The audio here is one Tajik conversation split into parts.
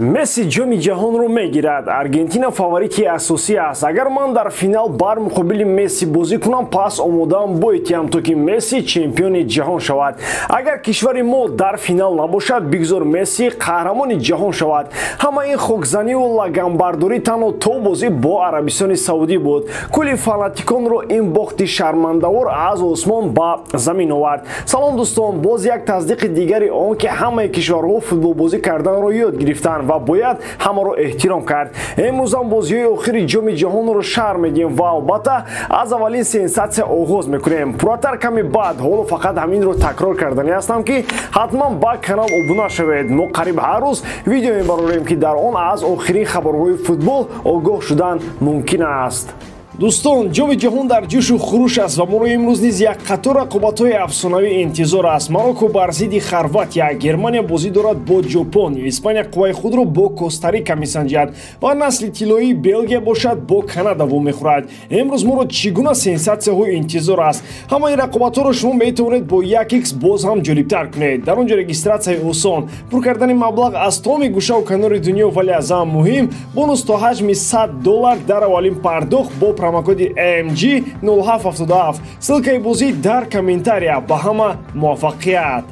Месси ҷоми ҷаҳонро мегирад. Аргентина фаворити асосӣ аст. Агар ман дар финал бар муқобили Месси бозӣ кунам, пас омодаам бойтиҳам, то ки Месси чемпиони ҷаҳон шавад. Агар кишвари мо дар финал набошад, бигзор Месси қаҳрамони ҷаҳон шавад. Ҳама ин хокзаниву лаганбардорӣ танҳо то бозӣ бо Арабистони Саудӣ буд. Кулли фанатиконро ин бохти шармандавор аз осмон ба замин овард. Салом дӯстон, боз як тасдиқи дигари он ки ҳамаи кишварҳо футболбозӣ карданро ёд гирифтанд ва бояд ҳамаро эҳтиром кард. Имрӯзам бозиҳои охири ҷоми ҷаҳонро шарҳ медиҳем ва албатта аз аввалин сенсатсия оғоз мекунем. Пурратар ками баъд, ҳоло фақат ҳаминро такрор карданӣ ҳастам, ки ҳатман ба канал обуна шавед. Мо қариб ҳар рӯз видео мебарорем, ки дар он аз охирин хабарҳои футбол огоҳ шудан мумкин аст. Дӯстон, ҷоми ҷаҳон дар ҷӯшу хуруш аст ва моро имрӯз низ як қатор рақобатҳои афсонавӣ интизор аст. Марокко бар зидди Хорватия, Германия бозӣ дорад бо Ҷопон, Испания қувваи худро бо Коста-Рика месанҷад ва насли тиллоии Белгия бошад бо Канада вомехӯрад. Имрӯз моро чӣ гуна сенсатсияҳо интизор аст? Ҳамаи рақобатҳоро шумо метавонед бо 1x боз ҳам ҷолибтар кунед. Дар он ҷо регистратсияи осон, пур кардани маблағ аз тамоми гӯшаву канори дунё, вале аз ҳама муҳим бонус то ҳаҷми $100 дар аввалин пардохт бо промокоди AMG 0777. Ссылкаи бозӣ дар комментария. Ба ҳама муваффақият.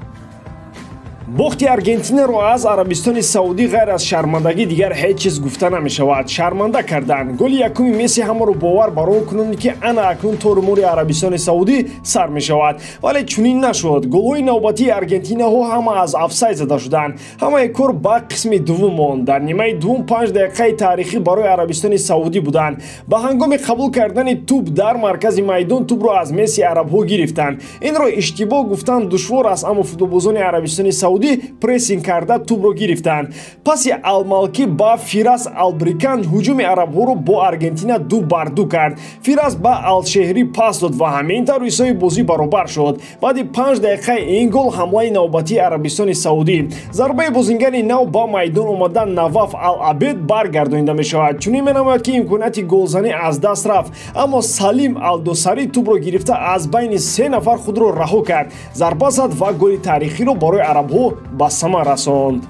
Бохти Аргентинаро аз Арабистони Саудӣ ғайр аз шармандагӣ дигар ҳеҷ чиз гуфта намешавад. Шарманда карданд. Голи якуми Месси ҳамаро бовар бар он кунанд, ки ана акнун торумори Арабистони Саудӣ сар мешавад. Вале чунин нашуд. Голҳои навбатии аргентинаҳо ҳама аз офсайд зада шуданд. Ҳамаи кор ба қисми дуввум монд. Дар нимаи дуввум 5 дақиқаи таърихӣ барои Арабистони Саудӣ буданд. Ба ҳангоми қабул кардани тӯб дар маркази майдон тӯбро аз Месси арабҳо гирифтанд. Инро иштибоҳ гуфтан душвор аст, аммо футболбозони Арабистони Саудӣ прессинг карда тӯбро гирифтанд. Паси Алмалкӣ ба Фирас Албрикан ҳуҷуми арабҳоро бо Аргентина 2 бар 2 кард. Фирас ба Алшеҳрӣ пас дод ва ҳамин тавр ҳисоби бозӣ баробар шуд. Баъди 5 дақиқаи ин гол ҳамлаи навбатии Арабистони Саудӣ. Зарбаи бозингари нав ба майдон омада Наваф Ал-Абед баргардонида мешавад. Чунин менамояд, ки имконияти голзанӣ аз даст рафт, аммо Салим Алдосарӣ тӯбро гирифта аз байни 3 нафар худро раҳо кард. Зарба зад ва голи таърихиро барои арабҳо ба самар расонд.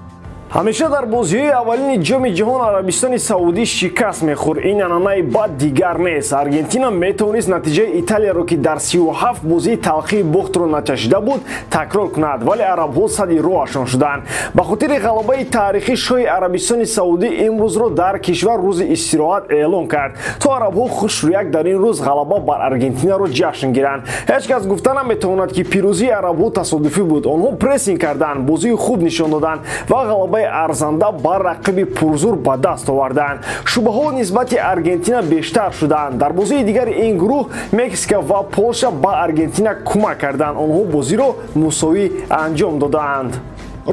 Ҳамеша дар бозиҳои аввалини ҷоми ҷаҳон Арабистони Саудӣ шикаст мехӯрд. Ин анъанаи бад дигар нест. Аргентина метавонист натиҷаи Италияро, ки дар 37 бозии талхии бохтро начашида буд, такрор кунад, вале арабҳо сади роҳашон шуданд. Ба хотири ғалабаи таърихӣ шоҳи Арабистони Саудӣ имрӯзро дар кишвар рӯзи истироҳат эълон кард, то арабҳо хушрӯяк дар ин рӯз ғалаба бар Аргентинаро ҷашн гиранд. Ҳеҷ кас гуфта наметавонад, ки пирӯзии арабҳо тасодуфӣ буд. Онҳо прессинг карданд, бозии хуб нишон доданд ва ғалабаи арзанда бар рақиби пурзур ба даст оварданд. Шубҳаҳо нисбати Аргентина бештар шуданд. Дар бозии дигари ин гурӯҳ Мексика ва Полша ба Аргентина кӯмак карданд. Онҳо бозиро мусовӣ анҷом доданд.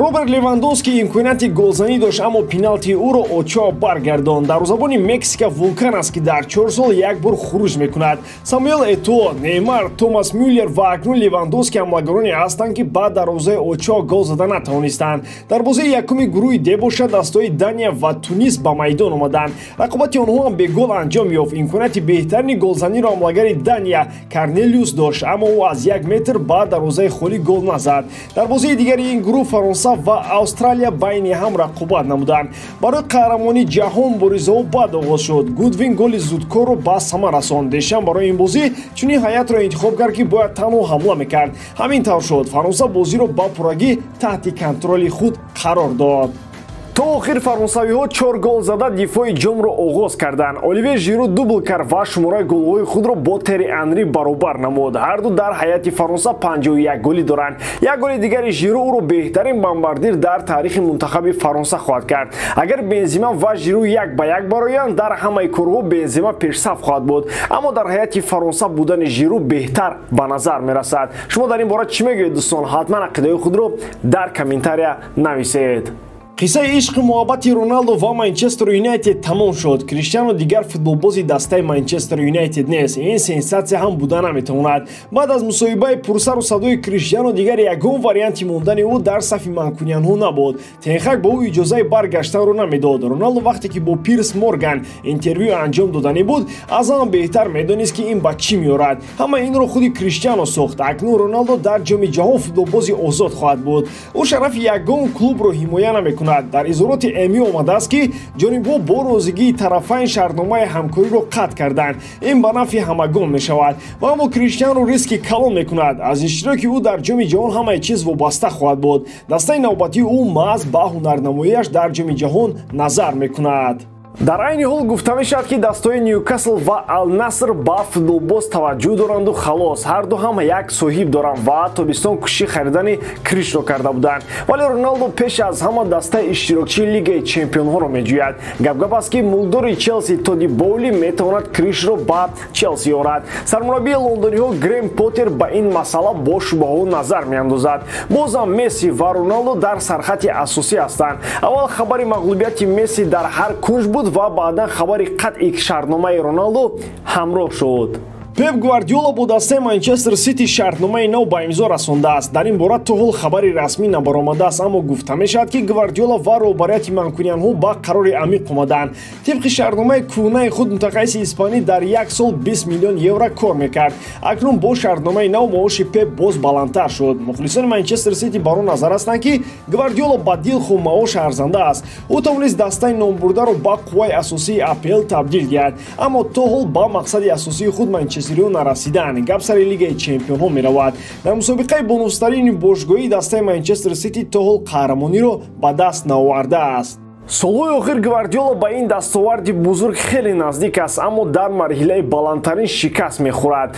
Роберт Левандовски имконияти голзанӣ дошт, аммо пеналти ӯро Очоа баргардонд. Дарвозабони Мексика вулкан аст, ки дар 4 сол як бор хуруҷ мекунад. Самуэл Этоо, Неймар, Томас Мюллер ва акнун Левандовски ҳамлагароне ҳастанд, ки ба дарвозаи Очоа гол зада натавонистанд. Дар бозии якуми гурӯҳи Д бошад дастҳои Дания ва Тунис ба майдон омаданд. Рақобати онҳо ҳам бегол анҷом ёфт. Имконияти беҳтарини голзаниро ҳамлагари Дания Корнелиус дошт, аммо ӯ аз 1 метр ба дарвозаи холӣ гол назад. Дар бозии дигари ин гурӯҳ Фаронса ва Австралия байни ҳам рақобат намуданд. Барои қаҳрамонии ҷаҳон муборизаҳо бад оғоз шуд. Гудвин голи зудкорро ба самар расонд. Дешам барои ин бозӣ чунин ҳайатро интихоб кард, ки бояд танҳо ҳамла мекард. Ҳамин тавр шуд. Фаронса бозиро ба пуррагӣ таҳти контроли худ қарор дод. То охир фаронсавиҳо 4 гол зада дифои ҷомро оғоз карданд. Оливье Жиру дубл кард ва шумораи голҳои худро бо Тери Анри баробар намуд. Ҳар ду дар ҳайати Фаронса 51 голӣ доранд. Як голи дигари Жиру ӯро беҳтарин бомбардир дар таърихи мунтахаби Фаронса хоҳад кард. Агар Бензима ва Жиру як ба як бароянд, дар ҳамаи корҳо Бензима пешсаф хоҳад буд. Аммо дар ҳайати Фаронса будани Жиру беҳтар ба назар мерасад. Шумо дар ин бора чӣ мегӯед, дӯстон? Ҳатман ақидаҳои худро дар комментария нависед. Қиссаи ишқи муҳаббати Роналдо ва Манчестер Юнайтед тамом шуд. Криштиану дигар футболбози дастаи Манчестер Юнайтед нест. Ин сенсатсия ҳам буда наметавонад. Баъд аз мусоҳибаи пурсару садои Криштиану дигар ягон варианти мондани ӯ дар сафи манкуниянҳо набуд. Тенхак ба ӯ иҷозаи баргаштанро намедод. Роналдо вақте ки бо Пирс Морган интервю анҷом доданӣ буд, аз ҳама беҳтар медонист, ки ин ба чӣ меорад. Ҳама инро худи Криштиану сохт. Акнун Роналдо дар ҷоми ҷаҳон футболбози озод хоҳад буд. Ӯ шарафи ягон клубро ҳимоя намекунад. мекунад. Дар изҳороти МЮ омадааст, ки ҷонибҳо бо розигии тарафайн шартномаи ҳамкориро қатъ карданд. Ин ба нафъи ҳамагон мешавад. Ва аммо Криштиану риски калон мекунад. Аз иштироки ӯ дар Ҷоми ҷаҳон ҳамаи чиз вобаста хоҳад буд. Дастаи навбатии ӯ маҳз ба ҳунарнамоияш дар Ҷоми ҷаҳон назар мекунад. Дар айни ҳол гуфта мешавад, ки дастҳои Ньюкасл ва Ал-Наср ба футболбоз таваҷҷӯҳ доранду халос. Ҳарду ҳам як соҳиб доранд ва тобистон кӯшиши харидани Кришро карда буданд. Вале Роналдо пеш аз ҳама дастаи иштирокчии Лигаи чемпионҳоро меҷӯяд. Гапгап аст, ки мулдори Челси Тоди Боули метавонад Кришро ба Челси орад. Сармураббии лондониҳо Грем Поттер ба ин масъала бо шубҳаҳо назар меандозад. Бозам Месси ва Роналдо дар сархати асосӣ ҳастанд. Аввал хабари мағлубияти Месси дар ҳар кунҷ буд ва баъдан хабари қатъи шартномаи Роналдо ҳамроҳ шуд. Пеп Гвардиола бо дастаи Манчестер Сити шартномаи нав ба имзо расондааст. Дар ин бора то ҳол хабари расмӣ набаромадааст, аммо гуфта мешавад, ки Гвардиола ва роҳбарияти манкуниянҳо ба қарори амиқ омаданд. Тибқи шартномаи кӯҳнаи худ мутахассиси испанӣ дар як сол 20 миллион евро кор мекард. Акнун бо шартномаи нав маоши Пеп боз баландтар шуд. Мухлисони Манчестер Сити бар он назар ҳастанд, ки Гвардиола ба дилхоҳ маош арзанда аст. Ӯ тавонист дастаи номбурдаро ба қувваи асосии АПЛ табдил диҳад, аммо то ҳол ба мақсади асосии худ Манчестер нарасидан. Гап сари Лигаи чемпионҳо меравад. Дар мусобиқаи бонуфузтарини бошгоҳии дастаи Манчестер Сити то ҳол қаҳрамониро ба даст наовардааст. Солҳои охир Гвардиола ба ин дастоварди бузург хеле наздик аст, аммо дар марҳилаи баландтарин шикаст мехӯрад.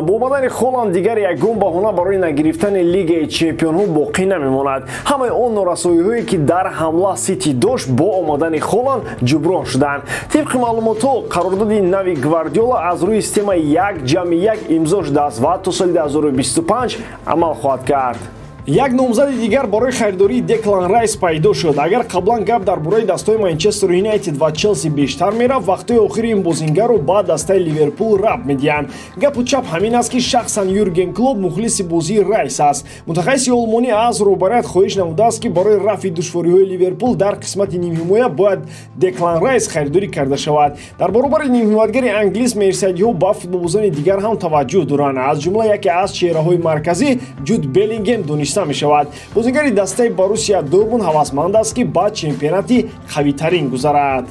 Бо омадани Холанд дигар ягон баҳона барои нагирифтани Лигаи чемпионҳо боқӣ намемонад. Ҳамаи он норасоиҳое, ки дар ҳамла Сити дошт, бо омадани Холанд ҷуброн шуданд. Тибқи маълумотҳо, қарордоди нави Гвардиола аз рӯи системаи 1+1 имзо шудааст ва то соли 2025 амал хоҳад кард. Як номзади дигар барои харидории Деклан Райс пайдо шуд. Агар қаблан гап дар бораи дастҳои Манчестер Юнайтед ва Челси бештар мерафт, вақтҳои охири ин бозингарро ба дастаи Ливерпул рабт медиҳанд. Гапу чап ҳамин аст, ки шахсан Юрген Клоп мухлиси бозии Райс аст. Мутахассиси олмонӣ аз роҳбарият хоҳиш намудааст, ки барои рафъи душвориҳои Ливерпул дар қисмати нимҳимоя бояд Деклан Райс харидорӣ карда шавад. Дар баробари нимҳимоятгари англис мерсайдиҳо ба футболбозони дигар ҳам таваҷҷӯҳ доранд. Аз ҷумла яке аз чеҳраҳои марказӣ Ҷуд Беллингем дониш мешавад. Бозингари дастаи Боруссия Дортмунд ҳавасманд аст, ки ба чемпионати қавитарин гузарад.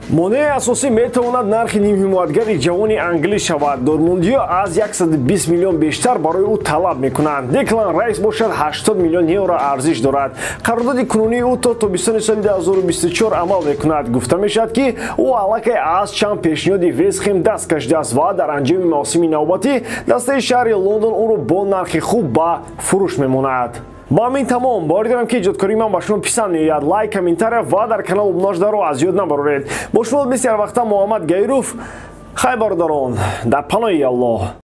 Монеаи асосӣ метавонад нархи нимҳимоятгари ҷавони англис шавад. Дортмундиҳо аз 120 миллион бештар барои ӯ талаб мекунанд. Деклан Райс бошад 80 миллион евро арзиш дорад. Қарордоди кунунии ӯ то тобистони соли 2024 амал мекунад. Гуфта мешавад, ки ӯ аллакай аз чанд пешниҳоди Вестхем даст кашидааст ва дар анҷоми мавсими навбатӣ дастаи шаҳри Лондон ӯро бо нархи хуб ба фурӯш мемонад. Ба ҳамин тамом. Боварӣ дорам, ки эҷодкории ман ба шумо писанд меояд. Лайк, комментария ва дар канал обуна шударо аз ёд набароред. Бо шумо мисли ҳар вақта Муҳаммад Гаиров. Хайр, бародарон, дар паноҳи Аллоҳ.